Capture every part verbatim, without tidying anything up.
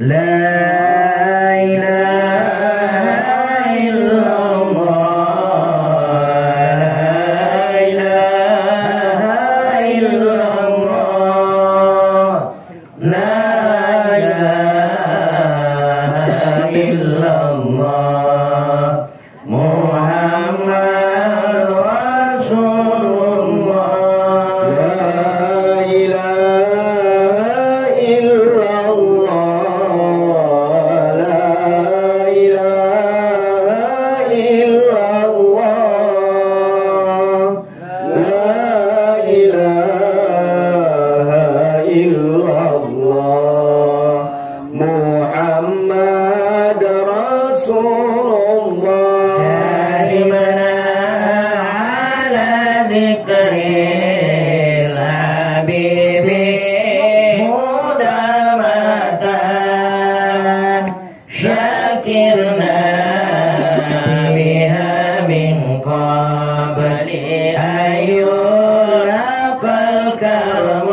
لا إله إلا الله، لا إله إلا الله، لا إله إلا الله. محمد رسول الله. لا إله إلا الله. لا إله إلا الله. لا إله إلا الله. محمد رسول الله. دائمنا على ذكر الحبيب مدامة. شاكرنا بها من قبل أن يلقى الكرم.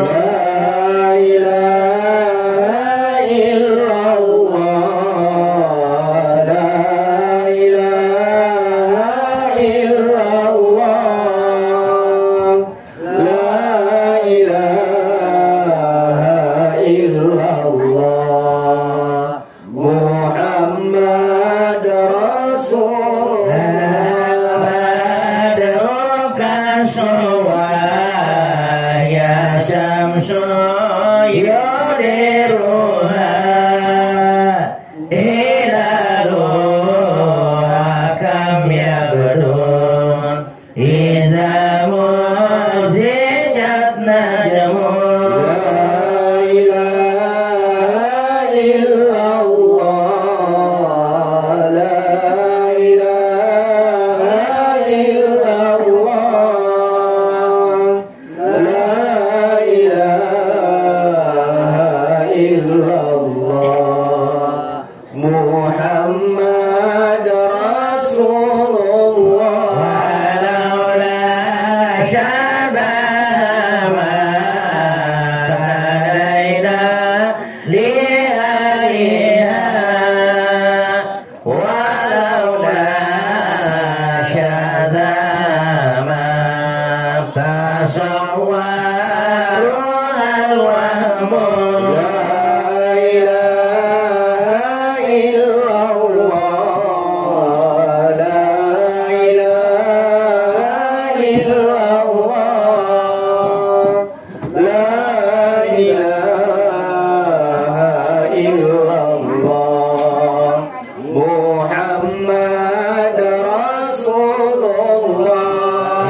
لا إله إلا الله، لا إله إلا الله. لا إله إلا الله، محمد رسول الله. البدر كسوة يا شمس يديرها هلالها كم يبدو إذا مزجت نجمه. لا إله إلا الله، لا إله إلا الله، لا إله إلا الله. محمد رسول الله. ولولا شذاها ما اهتدينا لآلها. ولولا شذاها ما تصورها الوهم. لا إله إلا الله، لا إله إلا الله، لا إله إلا الله. محمد رسول الله.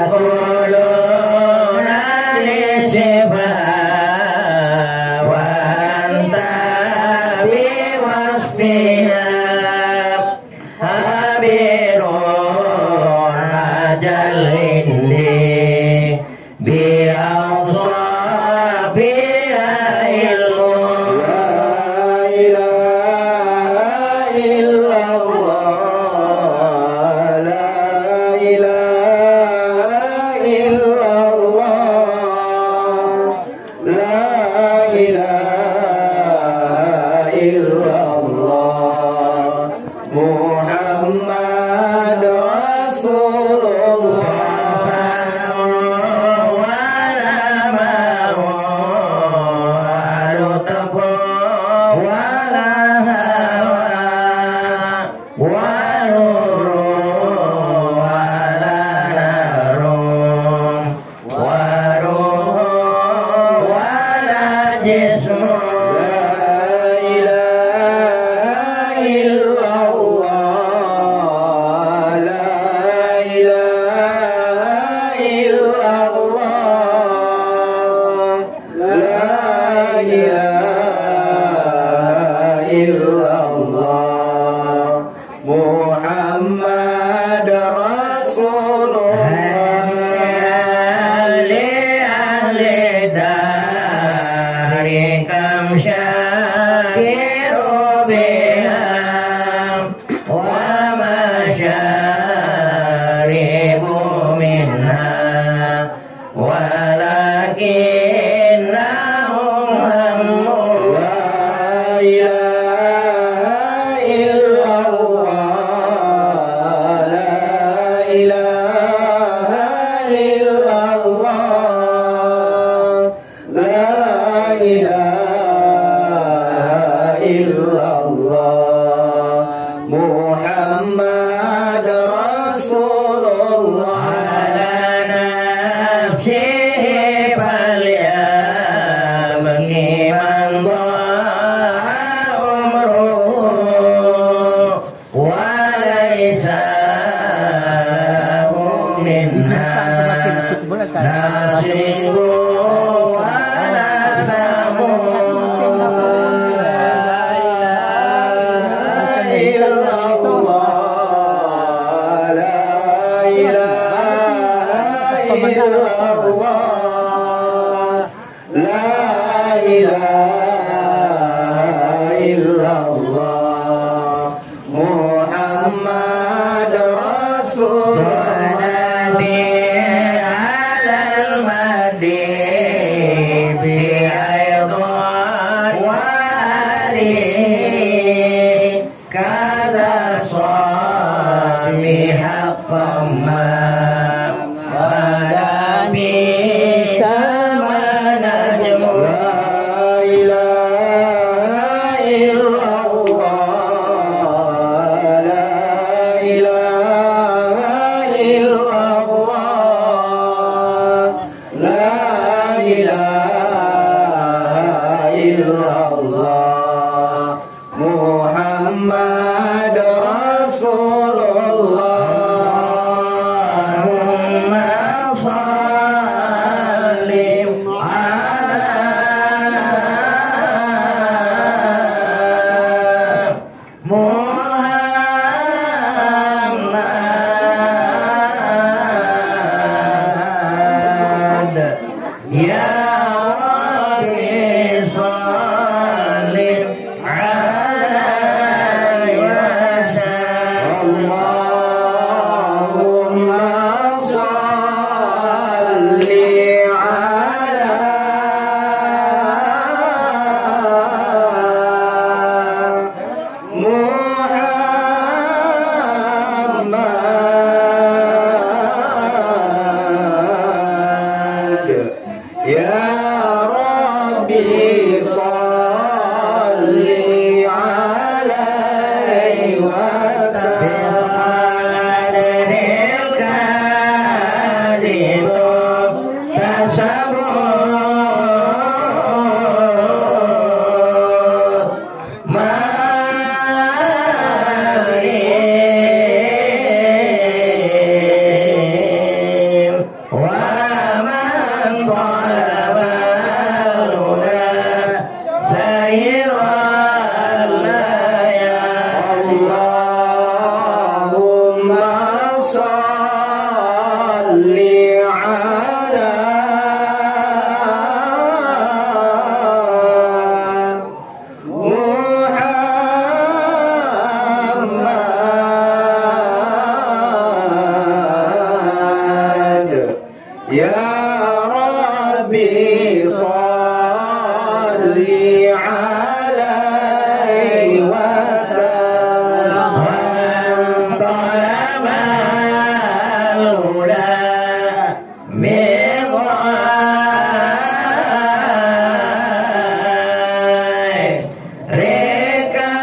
يقولون لصفها وأنت بوصفها خبير. أجل عندي بأوصافها علم. لا إله إلا الله، لا إله إلا الله، لا إله إلا الله. محمد رسول الله. صفاء ونماء ولطف ولا هوى ونور ولا نار. وروح ولا جسم. لا إله إلا الله، لا إله إلا الله، لا إله إلا الله. محمد رسول الله. هنيئا لأهل الدار كم شربوا بها وما شربوا منها ولكنهم هموا. إلا الله محمد رسول الله. على نفسه فليبك من ضاع عمره وليس له منها نصيب ولا سمو. لا إله إلا الله، لا إله إلا الله. لا إله إلا الله محمد رسول الله. صلاتي على المهدي في أيضا وآله كذا صالح حقا ما قد بئس ما نجم. لا إله إلا الله، لا إله إلا الله، لا إله إلا الله. محمد رسول الله. اللهم صل على محمد. يا رب صل عليه وسلم. اللهم صل على محمد. يا ربي صل عليه وسلم. بقدر الكادر تسبح. ومن طلب الهدى سير الليالي. اللهم صل على محمد. يا ربي صل عليه وسلم. ومن طلب الهدى من غير كادر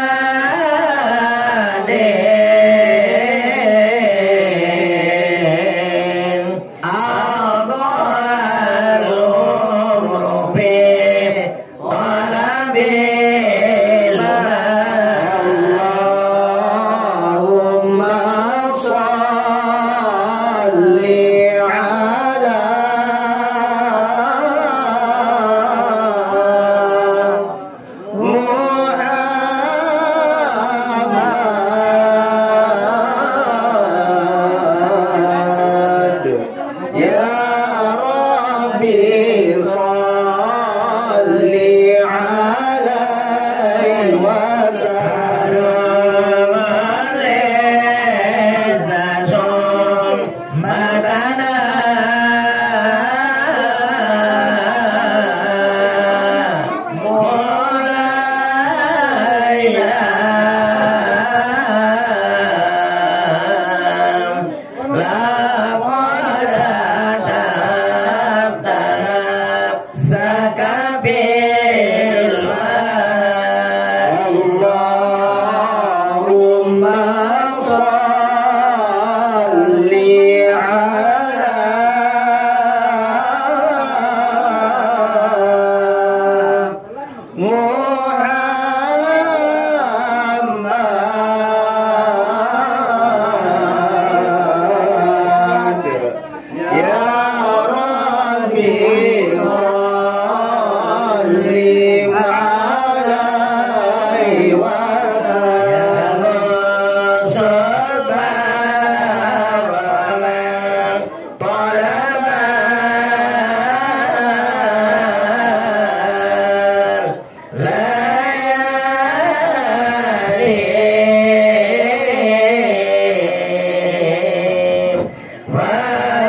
أضل في طلب المال. اللهم صل على محمد. يا ربي صل على محمد. يا ربي صل عليه وسلم. صبر على طلب الليالي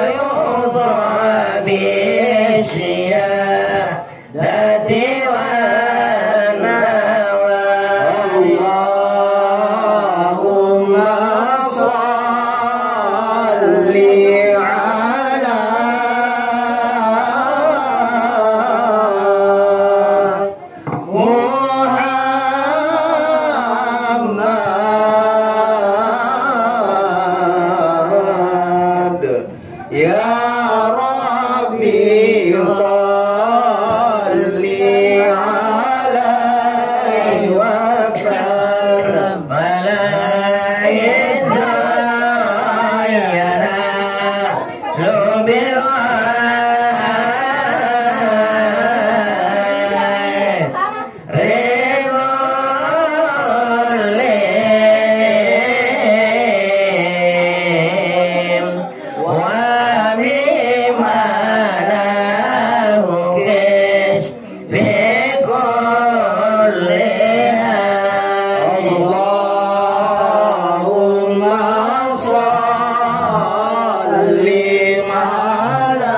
ويوصى بالسيادة والنوال. اللهم صل على محمد. يا ربي صل عليه وسلم. ولا يزال اللهم صل على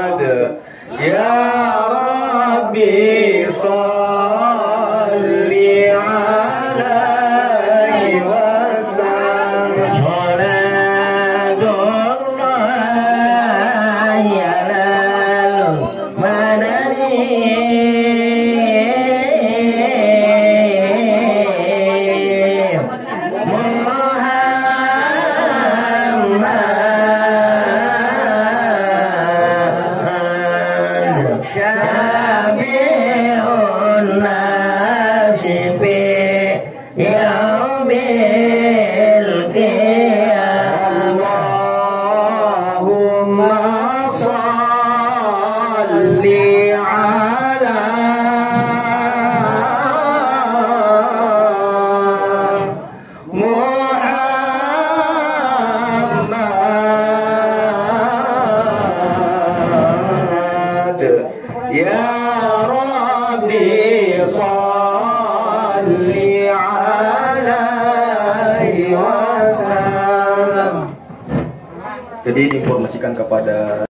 محمد. يا ربي صل عليه وسلم. صلاة الله على المدني محمد شفيع الناس في يوم القيامة. اللهم صل على محمد. يا ربي صل عليه وسلم. Jadi, diinformasikan kepada